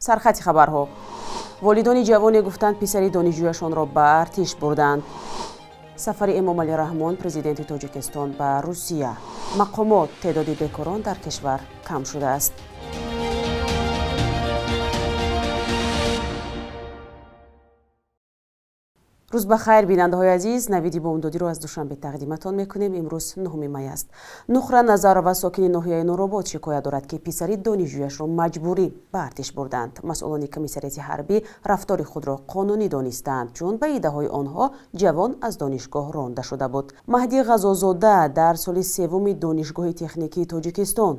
Сархати хабарҳо. Волидони ҷавоне гуфтанд, писари донишҷӯяшонро ба артиш бурданд. Сафари Эмомалӣ Раҳмон, президенти Тоҷикистон, ба Русия. Мақомот: теъдоди бекорон дар кишвар кам шудааст. Рӯз ба хайр, бинандаҳои азиз. Навиди бомдодиро аз Душанбе тақдиматон мекунем. Имрӯз 9 май аст. Нухра Назарова, сокини ноҳияи Нуробод, шикоят дорад, ки писари донишҷӯяшро маҷбурӣ ба артиш бурданд. Масъулони комиссариати ҳарбӣ рафтори худро қонунӣ донистаанд, чун ба иддаҳои онҳо ҷавон аз донишгоҳ ронда шуда буд. Маҳдӣ Ғазозода дар соли севуми Донишгоҳи техникии Тоҷикистон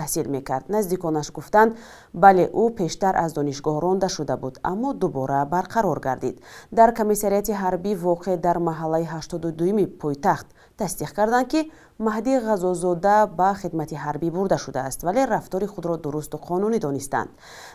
таҳсил мекард. Наздиконаш гуфтанд, бале, ӯ пештар аз донишгоҳ ронда шуда буд, аммо дубора барқарор гардид. Дар комиссариати ҳарбӣ, воқеъ дар маҳаллаи 82-юми пойтахт, тасдиқ карданд, ки Маҳдӣ Ғазозода ба хидмати ҳарбӣ бурда шудааст, вале рафтори худро дурусту қонунӣ донистанд.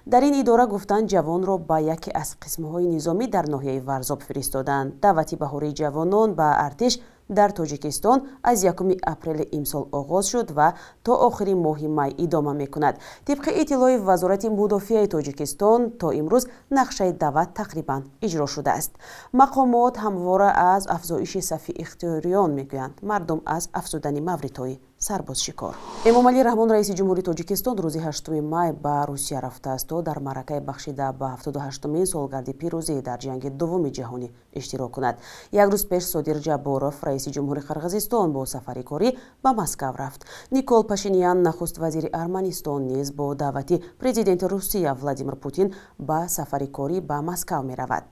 Дар ин идора гуфтанд, ҷавонро ба яке аз қисмҳои низомӣ дар ноҳияи Варзоб фиристоданд. Даъвати баҳории ҷавонон ба артиш дар Тоҷикистон аз 1 апрели имсол оғоз шуд ва то охири моҳи май идома мекунад. Тибқи иттилои Вазорати мудофиаи Тоҷикистон, то имрӯз нақшаи даъват тақрибан иҷро шудааст. Мақомот ҳамвора аз афзоиши сафи ихтиёриён мегӯянд. Мардум аз афзудани мавридҳои сарбозшикор. Эмомалӣ Раҳмон, раиси ҷумҳури Тоҷикистон, рӯзи 8 май ба Русия рафтааст, то дар маъракаи бахшида ба 78-умин солгарди пирӯзӣ дар ҷанги дуввуми ҷаҳонӣ иштирок кунад. Як рӯз пеш Содир Ҷабборов, раиси ҷумҳури Қирғизистон, бо сафари корӣ ба Москав рафт. Никол Пашинян, нахуст вазири Арманистон, низ бо даъвати президенти Русия Владимир Путин ба сафари корӣ ба Москав меравад.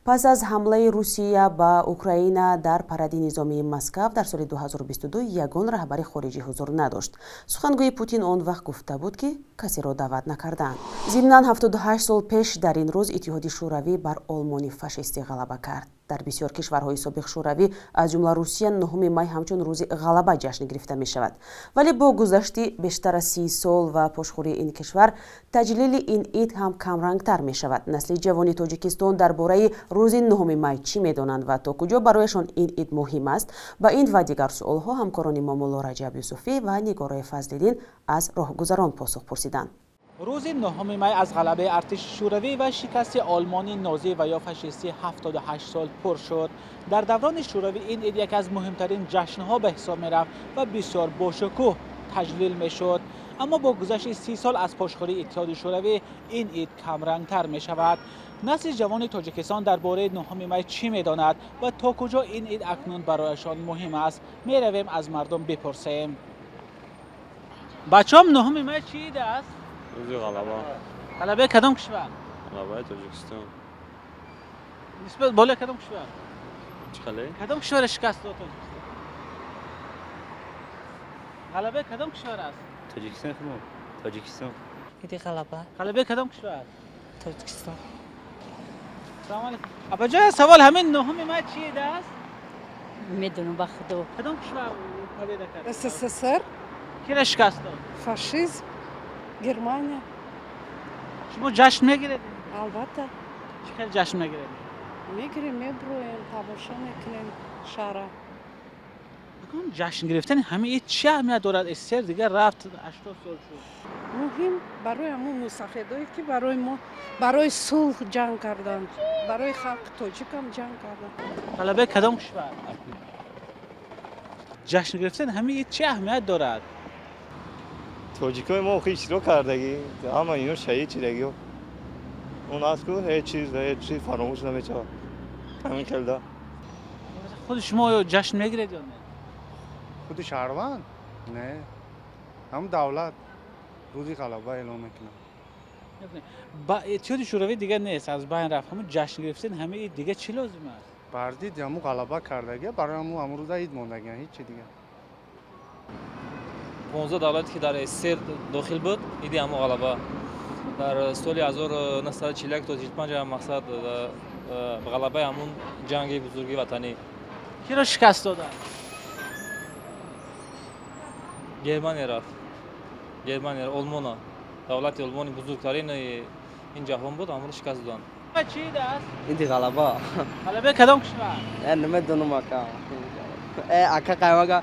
Пас аз ҳамлаи Русия ба Украина дар паради низомии Москав дар соли 2022 ягон раҳбари хориҷӣ ҳузур надошт. Сухангӯи Путин он вақт гуфта буд, ки касеро даъват накардаанд. Зимнан 78 сол пеш дар ин рӯз Иттиҳоди Шӯравӣ бар Олмони фашистӣ ғалаба кард. Дар бисёр кишварҳои собиқ Шӯравӣ, аз ҷумла Русия, 9 май ҳамчун рӯзи ғалаба ҷашн гирифта мешавад. Вале бо гузашти бештар аз 30 сол ва пошхӯрии ин кишвар, таҷлили ин ид ҳам камрангтар мешавад. Насли ҷавони Тоҷикистон дар бораи рӯзи 9 май чӣ медонанд ва то куҷо барояшон ин ид муҳим аст? Ба ин ва дигар суолҳо ҳамкорони мо Мулло Раҷаб Юсуфӣ ва Нигорои Фазлиддин аз роҳгузарон посух пурсиданд. Рӯзи 9 май аз ғалабаи артиши Шӯравӣ ва шикасти Олмони нозӣ ва ё фашистӣ 78 сол пур шуд. Дар даврони Шӯравӣ ин ид яке аз муҳимтарин ҷашнҳо ба ҳисоб мерафт ва бисёр бошукӯҳ таҷлил мешуд. Аммо бо гузашти 30 сол аз пошхӯрии Иттиҳоди Шӯравӣ ин ид камрангтар мешавад. Насли ҷавони Тоҷикистон дар бораи 9 май чӣ медонад ва то куҷо ин ид акнун барояшон муҳим аст? Меравем, аз мардум бипурсем. Бачаҳом, 9 май чӣ ид аст? Рӯзи ғалаба. Ғалабаи кадом кишвар? Ғалабаи Тоҷикистон. Нисбат болои кадом кишвар? Чӣ қале? Кадом кишварро шикаст дод Тоҷикистон? Ғалабаи кадом кишвар аст? Тоҷикистон худмон. Тоҷикистон. Иди ғалаба. Ғалабаи кадом кишвар? Тоҷикистон. Салом алейкум. Абаҷон, савол ҳамин 9 май чӣ ид аст? Медонам ба худо. Кадом кишвар победа кард? СССР. Киро шикаст дод? Фашизм. Германия. Шумо ҷашн мегиред? Албатта. Чӣ хел ҷашн мегиред? Мегирем, меброем, тамошо мекунем шаҳра. Ҷашн гирифтани ҳамин ид чӣ аҳамият дорад? СССР дигар рафт, 80 сол шуд. Муҳим барои ҳамун мусафедое, ки барои мо, барои сулҳ ҷанг карданд, барои халқи тоҷикам ҷанг карданд. Ғалабаи кадом кишвар? Ҷашн гирифтани ҳамин ид чӣ аҳамият дорад? Тоҷикои мо охи иштирок кардагӣ, ҳама ино шаҳид шидагиҳо. Он аст ку ҳеҷ чиз ва ҳеҷ чиз фаромӯш намешавад. Ҳамин хелда. Худи шумо оё ҷашн мегиред ё не? Худи шаҳрванд? Не. Ҳам давлат рӯзи ғалаба эълон мекунад. Ба Иттиҳоди Шӯравӣ дигар нест, аз байн рафт. Ҳамун ҷашн гирифтан ҳамин ид дигар чӣ лозим аст? Бардид ҳамун ғалаба кардагӣ, барои ҳамун ҳамун рӯза ид мондагиан, ҳеҷ чи дигар. 15 давлате ки дар СССР дохил буд, иди ҳамон ғалаба. Дар соли 1941 то 45 мақсад ғалабаи ҳамон ҷанги бузурги ватанӣ. Киро шикаст доданд? Германия рафт. Германия, Олмона. Давлати Олмони бузургтарин ин ҷаҳон буд, ҳамонро шикаст доданд. Чӣ ид аст? Иди ғалаба. Ғалабаи кадом кишвар? Намедонам ака. Ака қаймага.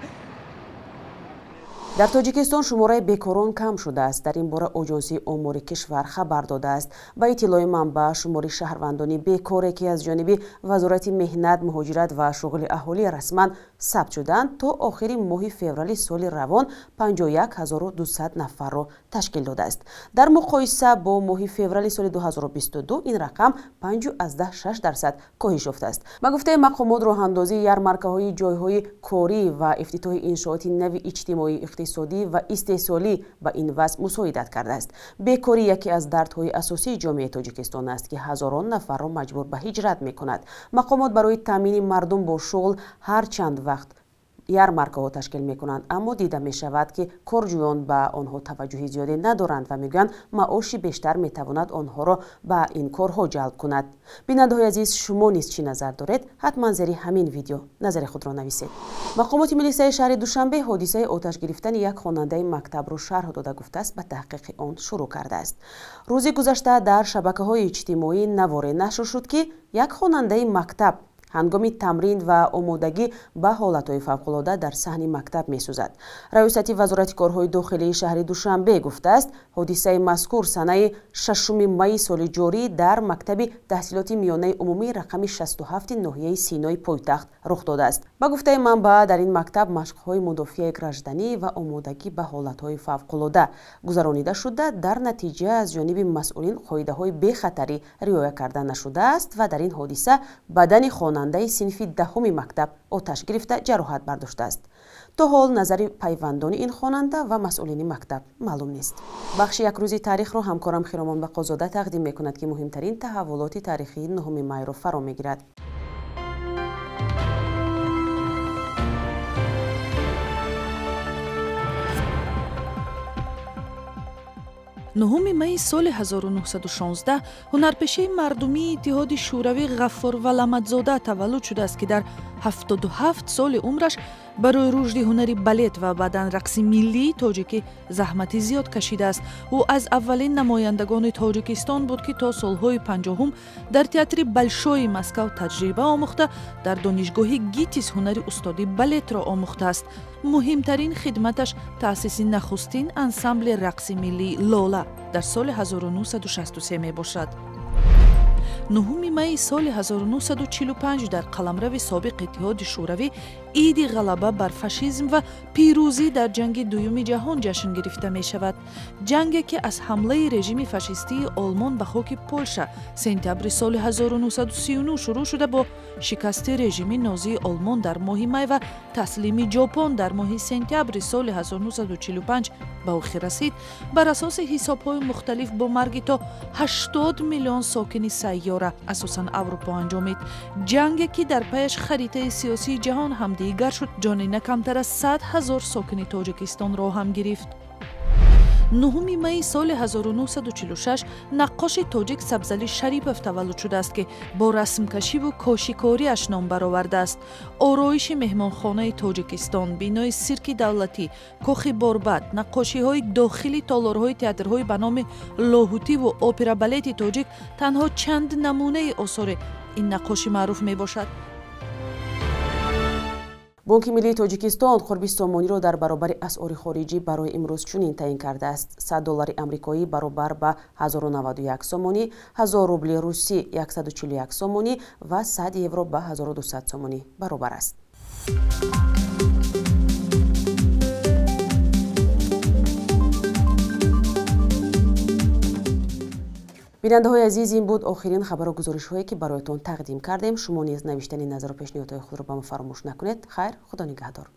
Дар Тоҷикистон шумораи бекорон кам шудааст. Дар ин бора Оҷонсии омори кишвар хабар додааст. Ба иттилои манбаъ, шумори шаҳрвандони бекоре, ки аз ҷониби Вазорати меҳнат, муҳоҷират ва шуғли аҳолӣ расман сабт шудаанд, то охири моҳи феврали соли равон 51200 нафарро ташкил додааст. Дар муқоиса бо моҳи феврали соли 2022 ин рақам 5,6% коҳиш ёфтааст. Ба гуфтаи мақомот, роҳандозии ярмаркаҳои ҷойҳои корӣ ва ифтитоҳи иншооти нави иҷтимоӣ, иқтисодӣ ва истеҳсолӣ ба ин вазъ мусоидат кардааст. Бекорӣ яке аз дардҳои асосии ҷомеаи Тоҷикистон аст, ки ҳазорон нафарро маҷбур ба ҳиҷрат мекунад. Мақомот барои таъмини мардум бо шуғл ҳар чанд вақт ярмаркаҳо ташкил мекунанд, аммо дида мешавад, ки корҷӯён ба онҳо таваҷҷӯҳи зиёде надоранд ва мегӯянд, маоши бештар метавонад онҳоро ба ин корҳо ҷалб кунад. Бинандаҳои азиз, шумо низ чӣ назар доред? Ҳатман зери ҳамин видео назари худро нависед. Мақомоти милисияи шаҳри Душанбе ҳодисаи оташ гирифтани як хонандаи мактабро шарҳ дода, гуфтааст, ба таҳқиқи он шурӯъ кардааст. Рӯзи гузашта дар шабакаҳои иҷтимоӣ наворе нашр шуд, ки як хонандаи мактаб ҳангоми тамрин ва омодагӣ ба ҳолатҳои фавқулода дар саҳни мактаб месӯзад. Раёсати Вазорати корҳои дохилии шаҳри Душанбе гуфтааст, ҳодисаи мазкур санаи 6 майи соли ҷорӣ дар мактаби таҳсилоти миёнаи умумӣ рақами 67 ноҳияи Синои пойтахт рух додааст. Ба гуфтаи манбаъ, дар ин мактаб машқҳои мудофиаи гражданӣ ва омодагӣ ба ҳолатҳои фавқулода гузаронида шуда, дар натиҷа аз ҷониби масъулин қоидаҳои бехатарӣ риоя карда нашудааст ва дар ин ҳодиса бадани хонандаи синфи 10 мактаб оташ гирифта ҷароҳат бардоштааст. То ҳол назари пайвандони ин хонанда ва масъулини мактаб маълум нест. Бахши якрӯзи таърихро ҳамкорам Хиромон Бақозода тақдим мекунад, ки муҳимтарин таҳаввулоти таърихии 9 майро фаро мегирад. Нуҳуми майи соли 1916 ҳунарпешаи мардумии Иттиҳоди Шӯравӣ Ғаффор Валамадзода таваллуд шудааст, ки дар 77 соли умраш барои рушди ҳунари балет ва баъдан рақси миллии тоҷикӣ заҳмати зиёд кашидааст. Ӯ аз аввалин намояндагони Тоҷикистон буд, ки то солҳои 50 дар театри Болшои Москав таҷриба омӯхта, дар донишгоҳи ГИТИС ҳунари устоди балетро омӯхтааст. Муҳимтарин хидматаш таъсиси нахустин ансамбли рақси миллии Лола дар соли 1963 мебошад. 9 майи соли 1945 дар қаламрави собиқ Иттиҳоди Шӯравӣ иди ғалаба бар фашизм ва пирӯзӣ дар ҷанги дуюми ҷаҳон ҷашн гирифта мешавад. Ҷанге, ки аз ҳамлаи режими фашистии Олмон ба хоки Полша сентябри соли 1939 шурӯъ шуда, бо шикасти режими нозии Олмон дар моҳи май ва таслими Ҷопон дар моҳи сентябри соли 1945 ба охир расид, бар асоси ҳисобҳои мухталиф бо марги то 80 миллион сокини сайёра, асосан Аврупо, анҷомид. Ҷанге, ки дар паяш харитаи сиёсии ҷаҳон ҳам дигар шуд, ҷони на камтар аз 100 000 сокини Тоҷикистонро ҳам гирифт. 9 майи соли 1946 наққоши тоҷик Сабзалӣ Шарипов таваллуд шудааст, ки бо расмкашиву кошикориаш ном баровардааст. Ороиши меҳмонхонаи Тоҷикистон, бинои сирки давлатӣ, кохи борбад, наққошиҳои дохили толорҳои театрҳои ба номи Лоҳутиву опера-балети тоҷик танҳо чанд намунаи осори ин наққоши маъруф мебошад. Бонки миллии Тоҷикистон қурби сомониро дар баробари асъори хориҷӣ барои имрӯз чунин таъин кардааст. 100 доллари амрикоӣ баробар ба 1091 сомонӣ, 1000 рубли русӣ 141 сомонӣ ва 100 евро ба 1200 сомонӣ баробар аст. Бинандаҳои азиз, ин буд охирин хабару гузоришҳое, ки бароятон тақдим кардем. Шумо низ навиштани назару пешниҳодҳои худро ба мо фаромӯш накунед. Хайр, Худо нигаҳдор.